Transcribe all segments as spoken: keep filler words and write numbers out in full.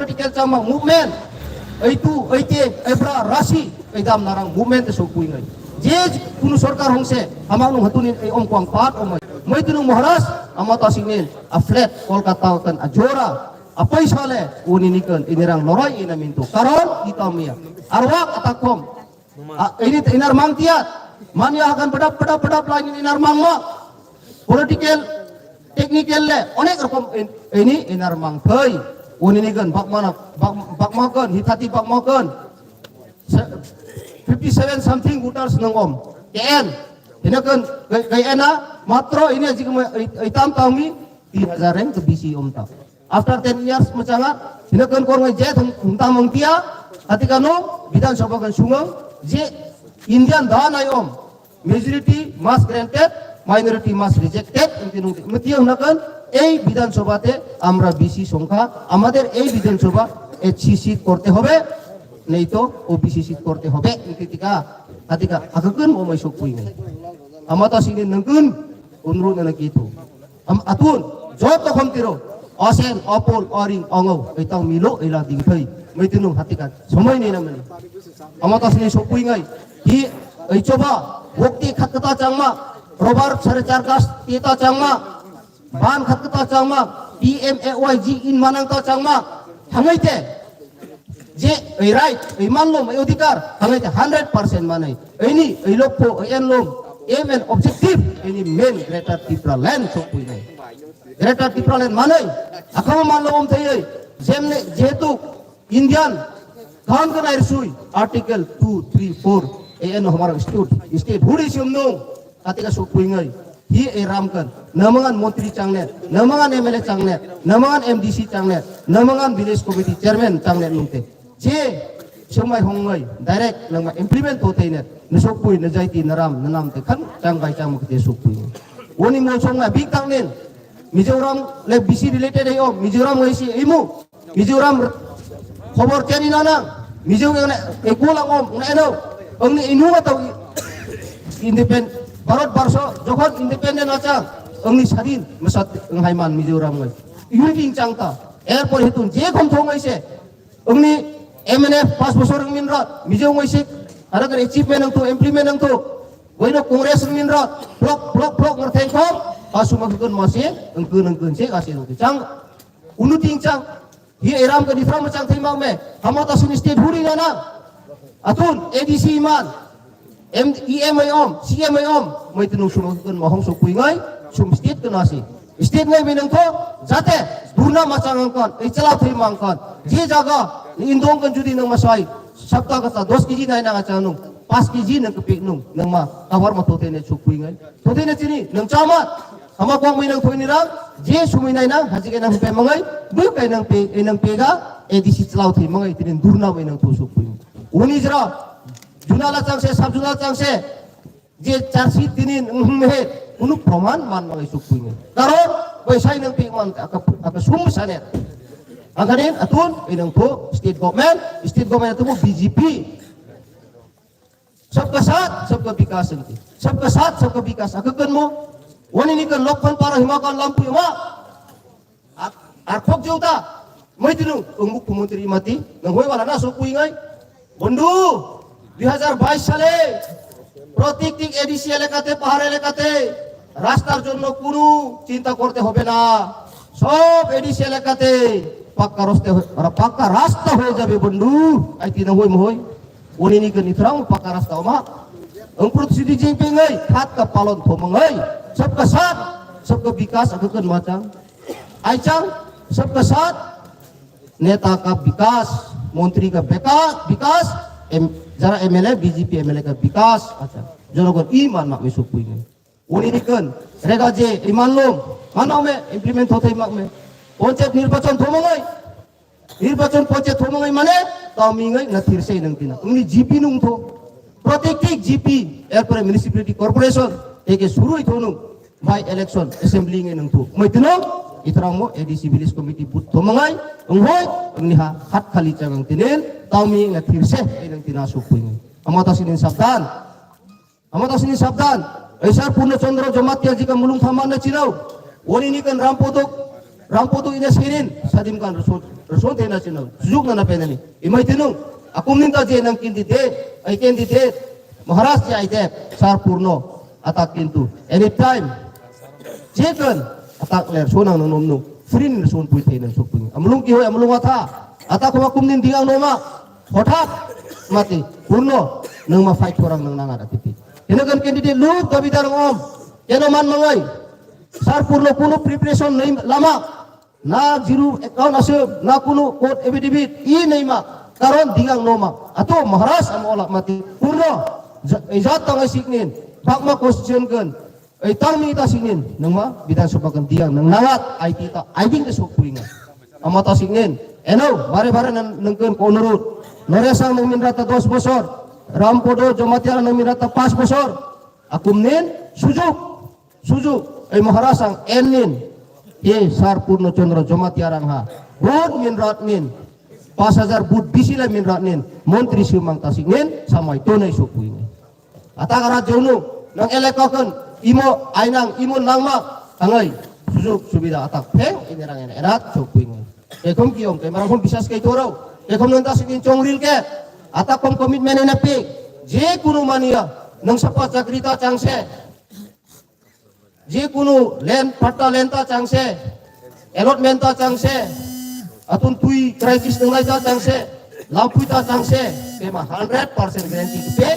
Political chama movement, eitu, eite, ebra, rasi, eidam narang movement te sokpui ngai. Je kunu sorkar hongse, hamang nung hatuni ei om kwang part om. Moi tunung Maharaj, ama ta singin, a flat, Kolkata kan, a jora, a paisa le, uni nikan, ini rang noroi ina mintu. Karon, ita mia. Arwak atakom. A, ini inar mang tiya. Mania hakan pedap, pedap, pedap lain inar mang ma. Political, technical le, onek rokom in-, ini inar mang thai. Uni nikan, bakmana, bak-, bakmakan, hitati bakmakan. Se-, fifty seven something voters nangom. K N. Hinakan, kay, kay ena, matro ini ajik ma, ay, ay tam tami, tin hajar reng ke bisi om ta. After ten years machanga, hina kan kor ngai je thum, thum ta mangtia, hatika no, Bidhan Sabha kan sungang, je Indian da nai om, majority must granted, minority must rejected, inti nung, matiya hina kan, ei Bidhan Sabha te, amra bisi songkha, amader ei Bidhan Sabha, H C seat korte hobe, nei to O B C seat korte hobe, inti tika, hatika, akakun omai sok pui nai. Amata sini nangkun, unru nana kitu. Am atun, joto khom tiro, osen, opol, oring, ongo, eitang milo, eila dingthai, maitinung hatika, somoi nei namani. Amo tasni sopui ngai, hi, ei choba, wokti khatkata changma, robar sare char gas tita changma, ban khatkata changma, P M A Y G in manang ta changma, hangai te, je, ei right, ei manlom, ei odhikar, hangai te hundred percent manai. Eini, ei lokpo, ei enlom, aim and objective, eini main Greater Tipraland sokpui nai. Greater Tipraland manai, akhama manlom thai ei, jemne, jehetu Indian, kaham kanai risui, Article two, three, four, ei eno hamara state, state, huri sium nung, katika sokpui ngai. Hi ei ramkan, namangan montri changne, namangan M L A changne, namangan M D C changne, namangan village committee chairman changne nungte. Je, somai hongoi, direct nangma implement to teine, nusokpui, najaiti, naram, nanam te khan, chang bai chang mukte sokpui. Oni mo songma big tangnen, Mizoram le bisi related ayo, Mizoram ngai si imu, Mizoram khobor teni nana, Mizoram ne ekulang om, ne eno, ongni inu atau independent, Bharat Barsho, jokhon independent acha, ongni sadin, mesat ngai man Mizoram ngai. Unity changta, airport hitun, je khom thong ngai se, ongni M N F pas bosor wngmin rot, Mizo wngwi sik, aro khe achievement wngthu, implement wngthu, boino Congress wngmin rot, block, block, block ngar thengkhom, pasuma khikon masi, wngkun, wngkun sik, asi wngkun chang, unuting chang, hi eram khe dithram chang thai mak me, hamo ta sini state huri nana, atun, A D C man, M, E M I om, C M I om, mai tunu sum kon mohong so kui ngai, sum state kana si. State ngai minang ko, jate, durna machang angkon, ei chala thui mangkon, je jaga, indong kan judi nang masai, sapta kata dos K G nai nang achang nung, pas K G nang kepik nung, nang ma, kabar ma tote ne suk kui ngai. Tote ne chini, nang chama, hama kong minang thui ni rang, je sumi nai nang, haji kai nang pe mangai, bu kai nang pe, ei nang pega, A D C chala thui mangai, tini durna minang tu suk kui ngai. Uni jra, Junala changse, sub junal changse, je charsi tinin, mhm, he, kunu proman man mangai suk puinge. Karon, bai sai nang pik man, aka, aka sum sane. Angkanin, atun, inang po, state government, state government atun B J P. Sabka saath, sabka vikas enti. Sabka saath, sabka vikas. Aka kan mo, wani ni kan lokhan para hima kan lampu ma. Ar, ar khok jeu ta, maitinu, ang mukhyamantri mati, nang hoi wala na sok pui ngai. Bondhu, dui hajar bais sale, প্রত্যেকটি A D C এলাকাতে, পাহাড় এলাকাতে রাস্তার জন্য কোনো চিন্তা করতে হবে না। সব A D C এলাকাতে পাক্কা রাস্তা, পাক্কা রাস্তা হয়ে যাবে বন্ধু। Ai ti nang hoi mohoi, oni ni kani thrang pakkha rasta oma. Ang প্রতিশ্রুতি jing ping ngai, khat ka palon thomang ngai. Sabka saath, sabka vikas, aku kan machang. Aichang, sabka saath, neta ka vikas, mantri ka beka-, vikas, em, jara M L A, B J P M L A ka vikas, acha. Jonogon iman mak me suk pui ngai. Uni ni kan, rega je, iman lom, mana me implement hotai mak me. Panchayat nirbachon thomang ngai. Nirbachon panchayat thomang ngai mane, tao mi ngai na thir sei nang tina. Uni G P nung tho. প্রত্যেকটি G P, এরপরে municipality corporation, থেকে শুরুই thonung. By election, assembly ngai nang thu. Mai tino, itrang mo A D C village committee booth to mangai, ang hoi, ang ni ha, hat khali chang ang tinin, tao mi nga thir se, ai nang tina suk pui ngai. Amo ta sinin sabdan. Amo ta sinin sabdan. Ai sar Purno Chandra Jamatia jika mulung thaman na chirau. Woni ni kan Ram Podok, Rampodo ina sirin, Sadim Khan Rason, Rason tena sino, sujuk nana penani. Imai tinung, akum ninta je nang candidate, ai candidate, Maharaj je ai de, Sar Purno, atak kintu, anytime, je kan, atak ler, sonang nang nom nung, free ni son pui thai nang sok pui. Amlung ki hoi, amlung atha, atak homa kum nin diang noma, hothat, mati, Purno, nang ma fight orang nang nang ada titi. Ina kan candidate lu, dabi darang om, keno man mangai, Sar Purno kunu preparation nai lama, na zero account ase, na kunu court affidavit, i nai ma, karon digang no ma. Ato Maharaj am ola mati, Purno, ja-, ijat tangai siknin, bakma constitution kan, ei tangmi ta siknin, nangma Bidhan Sabha kan digang, nang nangat, I T ta, I think the sok puinga. Ama ta siknin, eno, bare bare nan, nangkan ko onurut, Noresang nang minrata dos bosor, Rampodo Jamatia nang minrata pas bosor, akum nin, sujuk, Suju, ei Maharaj ang en nin, he Sar Purno Chandra Jamatia rang ha, vote min rat nin, pas hajar vote bisi le min rat nin, montri sumang tasik nin, samai tonai sukui nin. Ata kara jonu, nang elek kokon, imo ainang, imo nangma, angai, sujuk subida atak pheng, ini rang en erat sukui nin. Ekom kiyong, ke marang hon bisas kai toro, ekom nang tasik nin chongril ke, atak kom commitment ena pe, je kunu mania, nang sapa chakri ta changse, Jikunu land, patta land ta changse, allotment ta changse, atun twi crisis nangnai ta changse, lampui ta changse, kema hundred percent guarantee pe,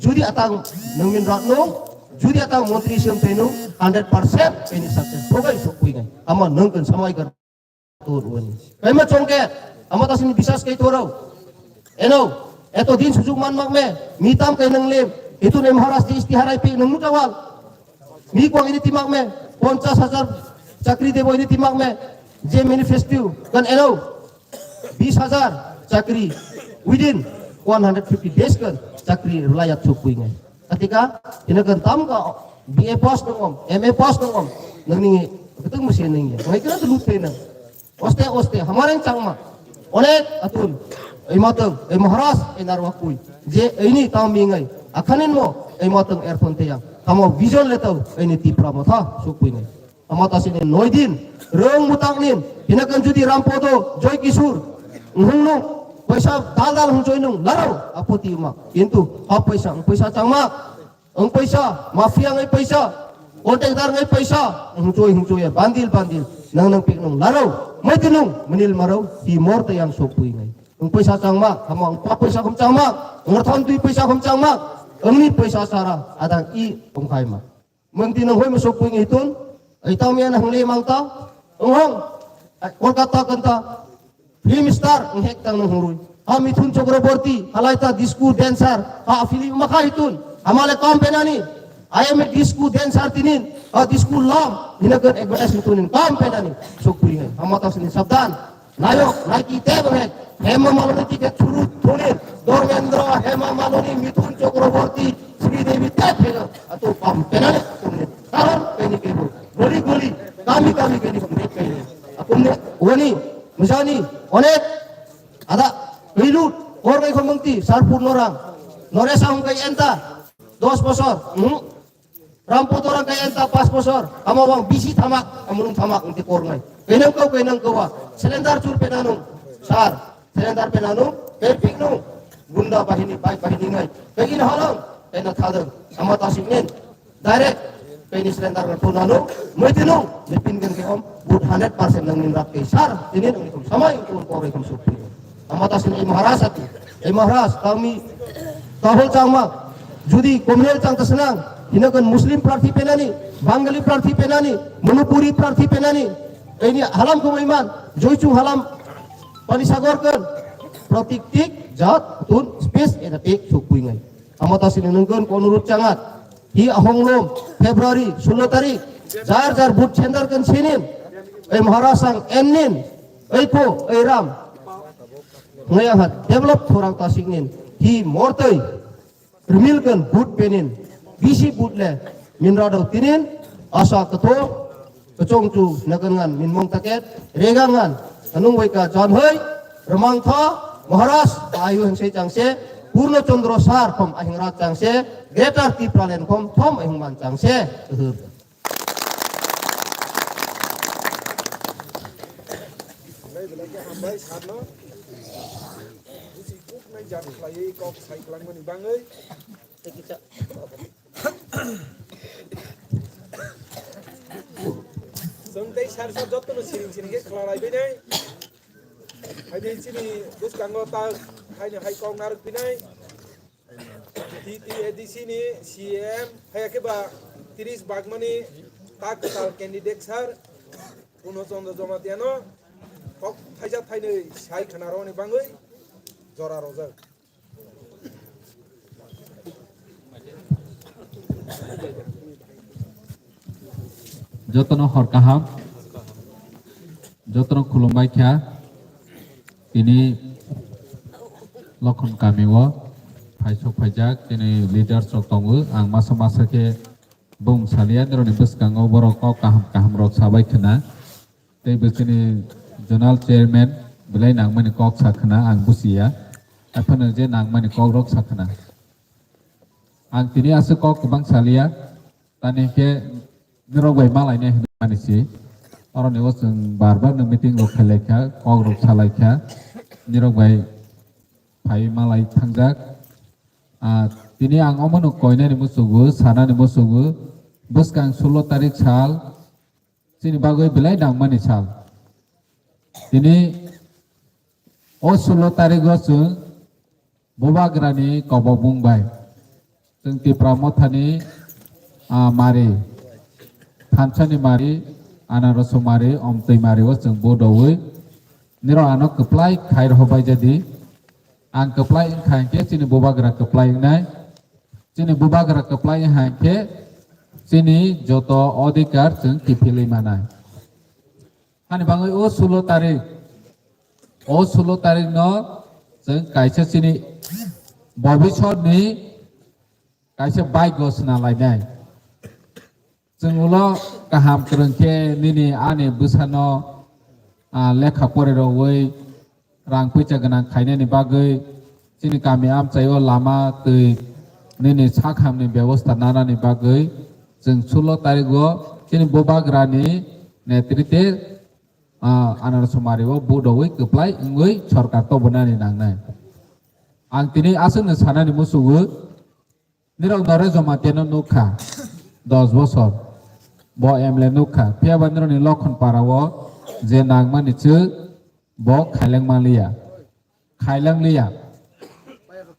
judi atang nangmin rat nung, judi atang montri sem pe nung, hundred percent pe ni success. Bogai sokpui nai, ama nangkan samai kan. Tur wani. Kaima chongke, ama tasini bisas kai torau. Eno, eto din sujuk man mak me, mitam kai nang lem, itu ne Maharaj di istiharai pi nang mutawal. Mi kwang ini timak me, ponchas hajar chakri debo ini timak me, je manifesto, kan eno, bis hajar chakri, within one hundred fifty days kan chakri layat sukui ngai. Katika, ina kan tam ka B A pass nang om, M A pass nang om, nang ni ketung mesti nang ya. Ngai kena tu lupe nang. Oste, oste, hamareng changma. Onek atun, ei matang, ei Maharaj, ei narwa kui. Je, ei ni tam mingai. Akhanin mo, ei matang erphon teyang. Kamo vision letau, ei ni Tipra motha, sukui ngai. Ama tasini noi din, rong mutak nin, hinakan judi Rampodo, Joy Kisur, ngungnu, paisa dal dal hung joy nung, larau, apoti uma. Kintu, ha paisa, ang paisa changma, ang paisa, mafia ngai paisa, contractor ngai paisa, hung joy, hung joy, bandil, bandil, nang nang pik nung, larau, mai tinung, menil marau, di mor te yang sok pui ngai. Ang paisa changma, hama ang pa paisa khum changma, ang ratham tui paisa khum changma, ang ni paisa sara, adang i, ang khai ma. Mengti nang hoi masuk pui ngi tun. Ai tau mian hang le mang tau. Ong hong. Ai, Kolkata kanta. Film star, ang hek tang nang hurui. Ha Mithun Chakraborty, halai ta disco dancer. Ha film makhai tun. Hamale kam penani. I am a disco dancer tinin. Ha disco lam. Hina kan advertise tunin. Kam penani. Suk pui ngai. Hama ta sini sabdan. Nayok, naiki te bang hek, Hema Malani ticket churu thuni, Dharmendra, Hema Malani, Mithun Chakraborty, Sri Devi te phega, atu pam penani thuni. Karon keni kebu, goli goli, kami kami keni kong dek keni. Akumne, wani, mujani, onek, ada, ilut, kor kai khomangti, Sar Purno rang, Noresang kai enta, dos bosor, hmm? Rampodo rang kai enta pas bosor, ama bang bisi thamak, amulung thamak, engti kornai. Kainang kau, kainang kau, cylinder chur penanung, sar, cylinder penanung, kepik nung, gunda bahini, bike bahini ngai. Kaini halang, kaina thadang, ama tasik nen, direct, kaini cylinder na tunanung, muitinung, lepin gen ke om, but hundred percent nang nin rat kai sar, tinin nang ikum samai, ikum kore ikum supi. Ama tasini ei Maharaj ati. Ei Maharaj, kami tahol changma. Judi communal chang ta senang, hinakan Muslim prarthi penani, Bangali prarthi penani, Manipuri prarthi penani. Ini halam kumaiman, Joichung halam, Pani Sagor kan, pratik tik, jat, tun, space, ena pik, suk puingai. Ama tasini nengkan ko onurut changat. Hi ahonglom, February, sulo tarik, jar jar but center kan sinin. Ei Maharaj sang ennin, ei ko, ei ram. Ngaya ha develop thorang tasik nin. Hi mortoi, rimil kan but penin. Bisi but le, minra dau tinin, asa keto, Kachong chu nakan ngan min mong taket, regang ngan, anung bai ka jan hoi, remang tha, Maharaj, ayu heng se chang se, Purno Chandra sar khom ahing rat chang se, Greater Tipraland khom thom ahing man chang se, ehur. Sarno busi kuknai jat khlaiwi kok sai kwlangmani bangwi chwng tei sarsa jotono siring siring khe khwlai bainai. Hai tei chini bwskango ta haino hai kok narwk pinai. T T A D C ni C M, haya khe ba tris bagmani tak kwtal candidate sir, Purno Chandra Jamatia no kok thaisa thainwi sai khna rwni bangwi jora rojak. Jotono hor kaham, jotono khulumbai kha. Tini Lokhon kami o phaisok phaijak, tini leaders rok tongo. Ang masa masa khe bung salia, nirokni bwskango borok kok kaham kaham rok sabai khna. Tei bo chini zonal chairman belai nangmani kok sa khna ang busia. Aphano je nangmani kok rok sa khna. Ang tini aswk kok kwbang salia. Tani khe nirok bai malainai hwnmani si. Oroni o chwng bar bar no meeting rok khailai kha, kok rok salai kha. Nirok bai phai malai thangjak. Ah, tini ang omono koinani musugo, sanani musugo. Bwskang sulo tarik sal, chini bagwi belai nangmani sal. Tini o sulo tarigo chwng Bubagrani kobok bung bai chwng Tipra Mothani, ah, mari, Thansani mari, Anaroso mari, Omtwi mari o chwng budowi nirok ano kwplai khai rohorbai jadi. Ang kwplai wngkha hinkhe chini Bubagra kwplai wngnai. Chini Bubagra kwplai wngkha hinkhe chini joto odhikar chwng kiphilwi manai. Hani bagwi o sulo tarik, o sulo tarik no chwng kaisa chini bobisot ni kaisa bike go sna lainai. Chwng ulo kaham kwrwng khe nini ani bwsano, ah, lekha pore rogwi rang puisa gwnang khainani bagwi chini kami amchaio lama twi nini sak hamni bebosta nanani bagwi chwng sulo tarigo chini Bubagrani netrite, ah, Anaroso mario budowi kwplai wngwi sorkar tobonani nangnai. Ang tini aswkno sanani musugo. Nirok Nore Jamatia no nukha dos bosor. Bo M L A nukha. Phiya ba nirokni Lokhon para o je nangmani chwk bo khaileng manliya. Khailang liya.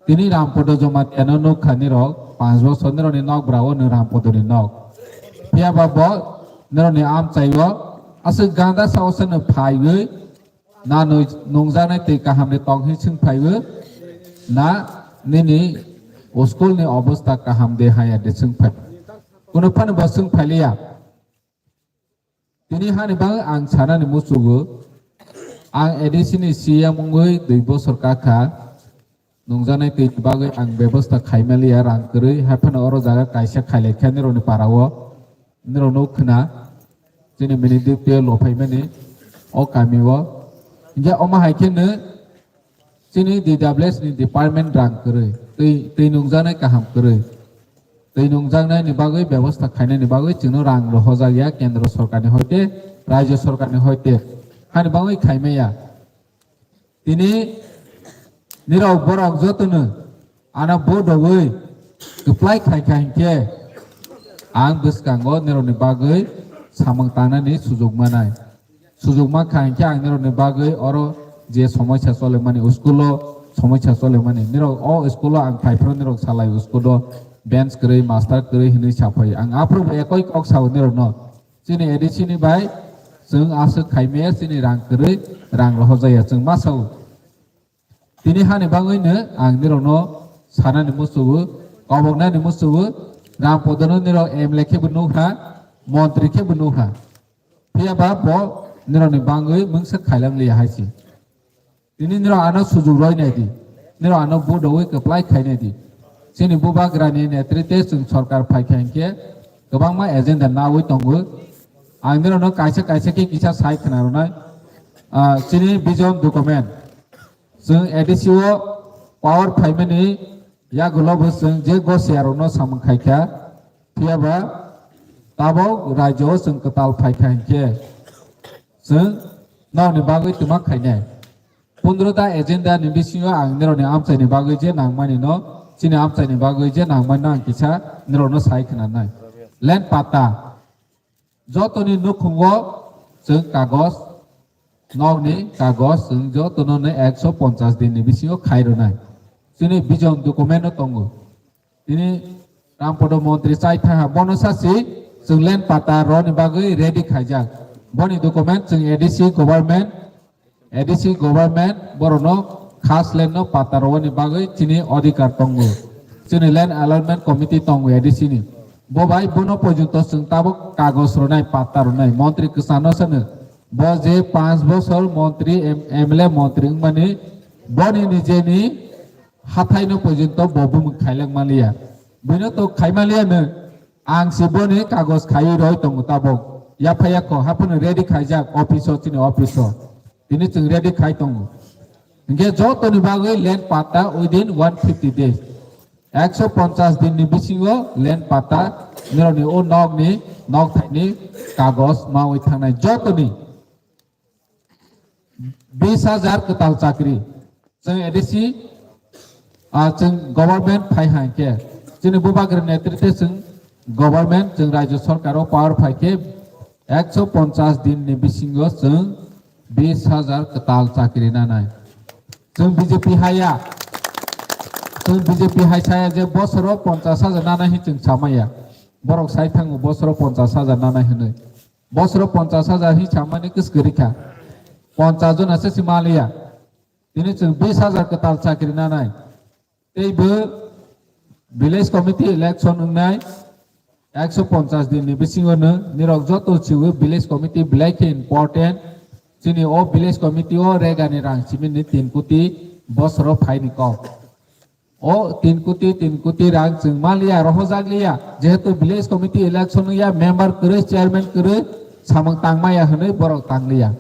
Tini Rampodo Jamatia no nukha nirok panch bosor nirokni nok bra o no Rampodo ni nok. Phiya ba bo nirokni amchai o aswk ganda sa o se no phaiwi Na nung-, nungjaknai twi kaham de tong hin swng phaiwi, na nini school ni obostha kaham de haya de swng phai. Kuno phano bo swng phailiya. Tini hani bagwi ang sanani musugo, ang A D C ni C M wngwi dui bosor kakha, nungjaknai twi bagwi ang bebosta khaimaliya rang kwrwi, hai phano oro jaga kaisa khailai kha nirokni para o. Nirok no khna, chini mini D P L o phaimani, o kami o. Hinkhe omo hai khe no chini D W S ni department rang kwrwi, twi, twi nungjaknai kaham kwrwi. Twi nungjaknai ni bagwi bebosta khainani bagwi chwngno rang rohorjak ya kendro sorkar ni hoite, rajyo sorkar ni hoite. Hani bagwi khaimaya. Tini nirok borok jotono ano bodogwi kwplai khai kha hinkhe ang bwskango nirokni bagwi samung tangnani sujuk manai. Sujuk mankha hinkhe ang nirokni bagwi oro je somosya cholemani, school o somosya cholemani, nirok o school o ang phaiphuru nirok salai school o bench kwrwi, master kwrwi hinwi saphai. Ang aphuru bo ekoi kok sao nirokno. Chini A D C ni bai chwng aswk khaimaya chini rang kwrwi rang rohorjakya chwng ma sao. Tini hani bagwino ang nirokno sanani musugo, koboknani musugo, Rampodono nirok M L A khebo nukha, montri khebo nukha. Phiya ba bo nirokni bagwi mungsa khailang liya hai se. Tini nirok ano sujuk roi nai di. Nirok ano budowi kwplai khai nai di. Chini bubagrani netrite chwng sorkar phai kha hinkhe kwbangma agenda nawi tongo. Ang nirokno kaisa kaisa khe kisa sai khna rwnai. Ah, chini vision document. Chwng A D C o power phaimani yagulo bo chwng je gosiya rokno samung khai kha. Phiya ba tabok rajyo o chwng kwtal phai kha hinkhe. Chwng nokni bagwi twma khainai. Pondro ta agenda ni bisingo ang nirokni amchaini bagwi je nangmani no, chini amchaini bagwi je nangmani no ang kisa nirokno sai khwnanai. Land patta. Jotoni nukhungo chwng kagoj, nokni kagoj chwng jotono no ekso ponchas din ni bisingo khai rwnai. Chini vision document no tongo. Tini Rampodo montri chai thangha bono sasi chwng land patta roni bagwi ready khaijak. Boni document chwng A D C government, A D C government borokno khas land no patta roni bagwi chini adhikar tongo. Chini land allotment committee tongo A D C ni. Bo bai bono porjonto chwng tabuk kagoj rwnai, patta rwnai. Montri kwchano sano bo je panch bosor montri, M-, M L A montri wngmani boni nijeni hathai no porjonto bo bumung khailak manliya. Bino to khai manliya no, ang se boni kagoj khaiwi roi tongo tabuk. Yaphai yakho haphano ready khaijak office o, chini office o. Tini chwng ready khai tongo. Hinkhe jotoni bagwi land patta within one fifty days. Ekso ponchas din ni bisingo land patta nirokni o nokni, nokthaini kagoj mawi thangnai jotoni. Bis hajar kwtal chakri. Chwng A D C, ah, chwng government phai hai khe, chini Bubagra netritwe chwng government, chwng Rajya Sarkar o power phai khe, ekso ponchas din ni bisingo chwng bis hajar kwtal chakri nanai. Chwng B J P haya, chwng B J P hai saya je bosoro ponchas hajar nanai hin chwng samaya. Borok sai thango bosoro ponchas hajar nanai hinwi. Bosoro ponchas hajar hi samani kwskwrwi kha. Ponchas jona se si maliya. Tini chwng bis hajar kwtal chakri nanai. Teibo village committee election wngnai. Ekso ponchas din ni bisingo no nirok joto chiwi village committee belai khe important. Chini o village committee o regani rang simi ni tin koti bosoro phaini kok. O tin koti, tin koti rang chwng manliya, rohorjak liya. Jehetu village committee election ya, member kwrwi, chairman kwrwi, samung tangmaya hwnwi borok tangliya.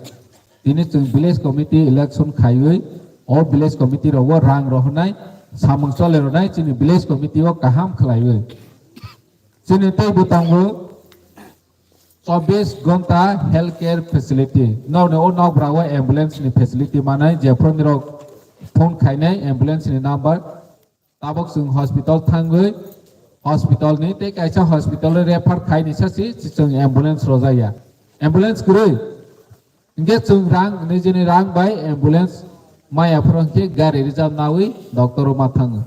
Tini chwng village committee election khaiwi, o village committee rogo rang rohornai, samung chole rwnai, chini village committee o kaham khlaiwi. Chini tei bwtango chobbish ghonta health care facility. Nokni o nokbra o ambulance ni facility manai, jephru nirok phone khainai ambulance ni number. Tabuk chwng hospital thangwi, hospital ni tei kaisa hospital o refer khaini sasi chwng ambulance rojaya. Ambulance kwrwi. Hinkhe chwng rang, nijini rang bai ambulance maya phuru hinkhe gari reserve nawi doctor o ma thango.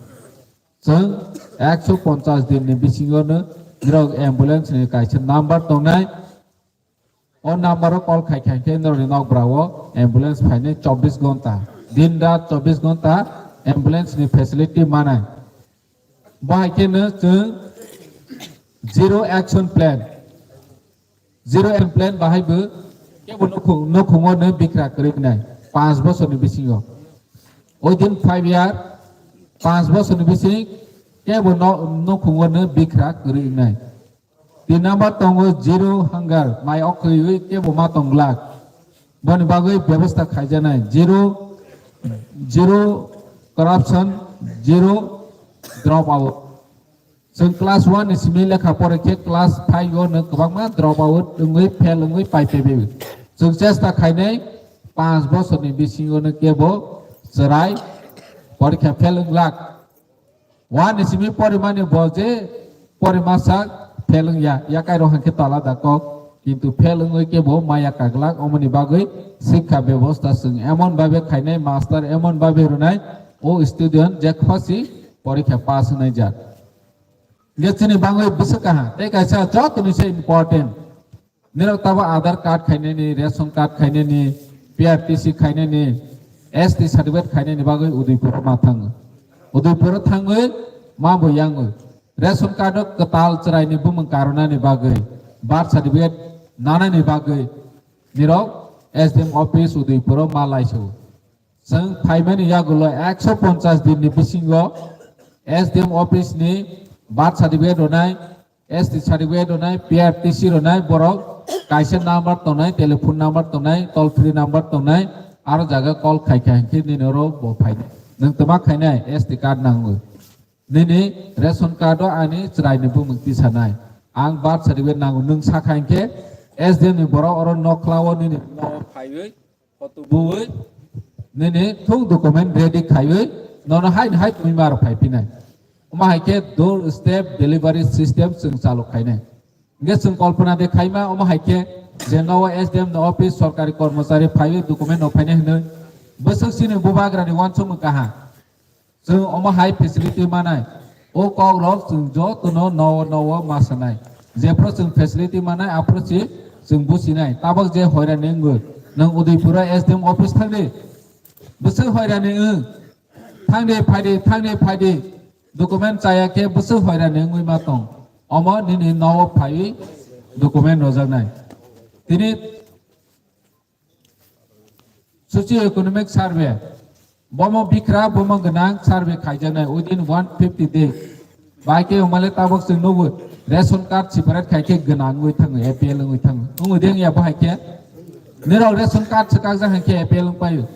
Chwng ekso ponchas din ni bisingo no nirok ambulance ni kaisa number tongnai. O number o call khai khai khe norokni nokbra o ambulance phainai chobbish ghonta. Din rat chobbish ghonta ambulance ni facility manai. Bo hai khe no chwng zero action plan. Zero action plan bahai bo kebo nukhung, nukhungo no bikra kwrwi nai. Panch bosor ni bisingo. Within five year, panch bosor ni bising kebo no, nukhungo no bikra kwrwi nai. Tin number tongo zero hunger, mai okhriwi kebo ma tong glak. Boni bagwi bebosta khaijanai. Zero, zero corruption, zero drop out. Chwng class one ni simi lekha pore khe class five o no kwbangma drop out wngwi fail wngwi pai tebwi. Chwng chesta khainai panch bosor ni bisingo no kebo chwrai porikha fail wng glak. Wani simi porimani bo je porimasa fail wngya, yakai rok hwnkhe to alada kok, kintu fail wngwi kebo maya kaglak, omoni bagwi sikha bebosta chwng emon babe khainai, master emon babe rwnai, o student je khasi porikha pass wnai jak. Hwnkhe chini bagwi bwswk kaha tei kaisa jotoni se important. Nirok tabo Aadhaar card khainani, ration card khainani, P R T C khainani, S T certificate khainani bagwi Udaipur ma thango. Udaipur thangwi ma bo yangwi. Ration card o kwtal chwraini bumung karwnani bagwi, birth certificate nanani bagwi nirok S D M office Udaipur ma laisu. Chwng phaimani yagulo ekso ponchas din ni bisingo S D M office ni birth certificate rwnai, S T certificate rwnai, P R T C rwnai, borok kaisa number tongnai, telephone number tongnai, toll free number tongnai, aro jaga call khai khai hinkhe nini oro bo phainai. Nwng twma khainai S T card nango. Nini ration card o ani chwraini bumung tisanai. Ang birth certificate nango, nwng sakha hinkhe S D M ni borok oro nokhla o nini photo bui nini thung document ready khaiwi nono hai hai tongwi ma rok phai phinai. Omo hai khe door step delivery system chwng chalu khainai. Hingke chwng kolpona de khaima omo hai khe je nogo S D M ni office sorkari kormochari phaiwi document no phainai hinwi bwswk chini bubagrani uansukmung kaha. Chwng omo hai facility manai. O kok rok chwng jotono nogo nogo ma sanai. Jephru chwng facility manai aphru si chwng businai. Tabok je hoirani wngwi nwng Udaipur o S D M office thangdi. Bwswk hoirani wng. Thangdi phaidi, thangdi phaidi. Document chaya khe bwswk hoirani wngwi ma tong. Omo nini nogo phaiwi document rojaknai. Tini socio economic survey. Bomo bikra, bomo gwnang survey khaijaknai within one fifty days. Bai khe umale tabok chwng nugo ration card separate khai khe gwnang wngwi thango, A P L wngwi thango. Wngwi de wngya bo hai khe? Nirok ration card swkakjak hai khe A P L wngpaio.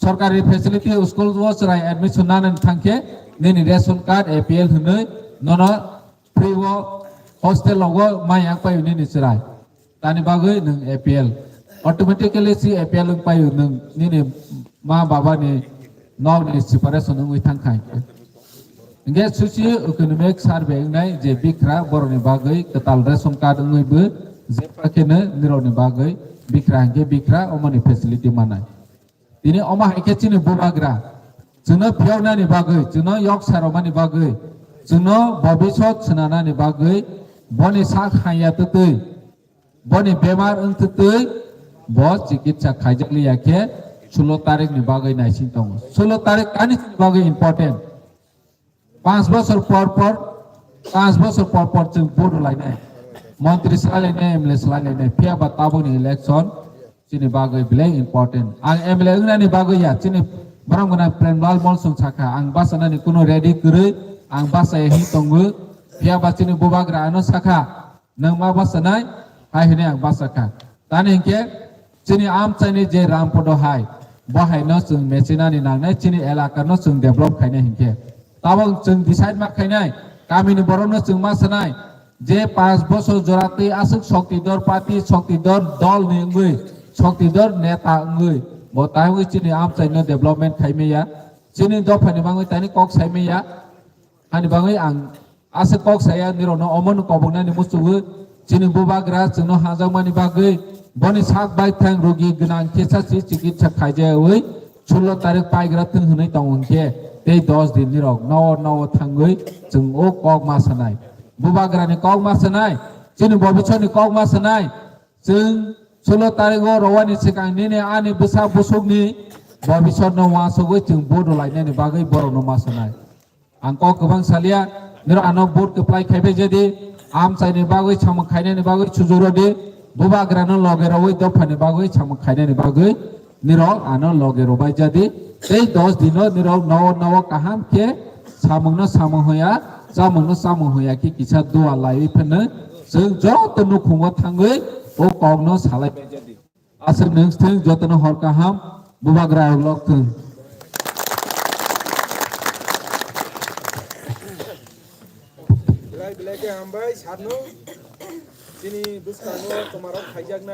Sorkari facility school o chwrai admission nanani thang khe nini ration card A P L hwnwi nono free o hostel rogo mai yang paio nini chwrai. Tani bagwi nwng A P L. Automatically si A P L wng paio nwng nini ma baba ni nok ni separation wngwi thang khai. Hingke socio economic survey wngnai je bikra borok ni bagwi kwtal ration card wngwi bo jepha khe no nirok ni bagwi bikra hingke bikra omo ni facility manai. Tini omo hai khe chini bubagra, chwngno phiyoknani bagwi, chwngno yok saromani bagwi, chwngno bobisot swnanani bagwi, boni sak hanya twtwi, boni bemar wng twtwi, bo chikitsa khaijak liya khe sulo tarik ni bagwi naising tongo. Sulo tarik ani chini bagwi important. Panch bosor por por, panch bosor por por chwng vote rwlainai. Montri swlailainai, M L A swlailainai. Phiya ba tabukni election chini bagwi belai important. Ang M L A wngnani bagwi ya, chini borok gwnang Premlal Molsong sakha, ang bachanani kuno ready kwrwi, ang bachaya hin tongo. Phiya ba chini bubagra ano sakha, nwng ma bachanai, hai hwnwi ang bachakha. Tani hinkhe chini amchaini je Rampodo hai, bo haino chwng mechinani nangnai, chini elakano chwng develop khainai hinkhe. Tabok chwng decide ma khainai, kamini borokno chwng ma sanai, je panch bosor jora twi aswk Shakti Dhor party, Shakti Dhor dol ni wngwi, Shakti Dhor neta wngwi, bo taiwi chini amchaino development khaimaya, chini dophani bangwi tani kok saimaya, hani bangwi ang Aswk kok saya nirokno omono koboknani muchungo chini bubagra chwngno hajakmani bagwi boni sak baithang rogi gwnang khe sa si chikitsa khaijawi sulo tarik paigra thwng hwnwi tongo hinkhe tei dos din nirok nogo nogo thangwi chwng o kok ma sanai. Bubagrani kok ma sanai, chini bobisoni kok ma sanai. Chwng sulo tarigo rowani swkang nini ani bwsa busukni bobisotno uansugwi chwng vote rwlainani bagwi borokno ma sanai. Ang kok kwbang salia, nirok ano vote kwplai khaibai jadi, amchaini bagwi samung khainani bagwi sujuro di, bubagrano loge rogwi dophani bagwi samung khainani bagwi nirok ano loge robai jadi, tei dos dino nirok nogo nogo kaham khe samungno samung hoya, chamungno chamung hoya khe kisa dua laiwi phano chwng joto nukhungo thangwi o kokno salai bai jadi. Aswk nwng thung jotono hor kaham, bubagra lok thung. Belai belai khe hambai sarno chini bwskango tomarok khaijaknai.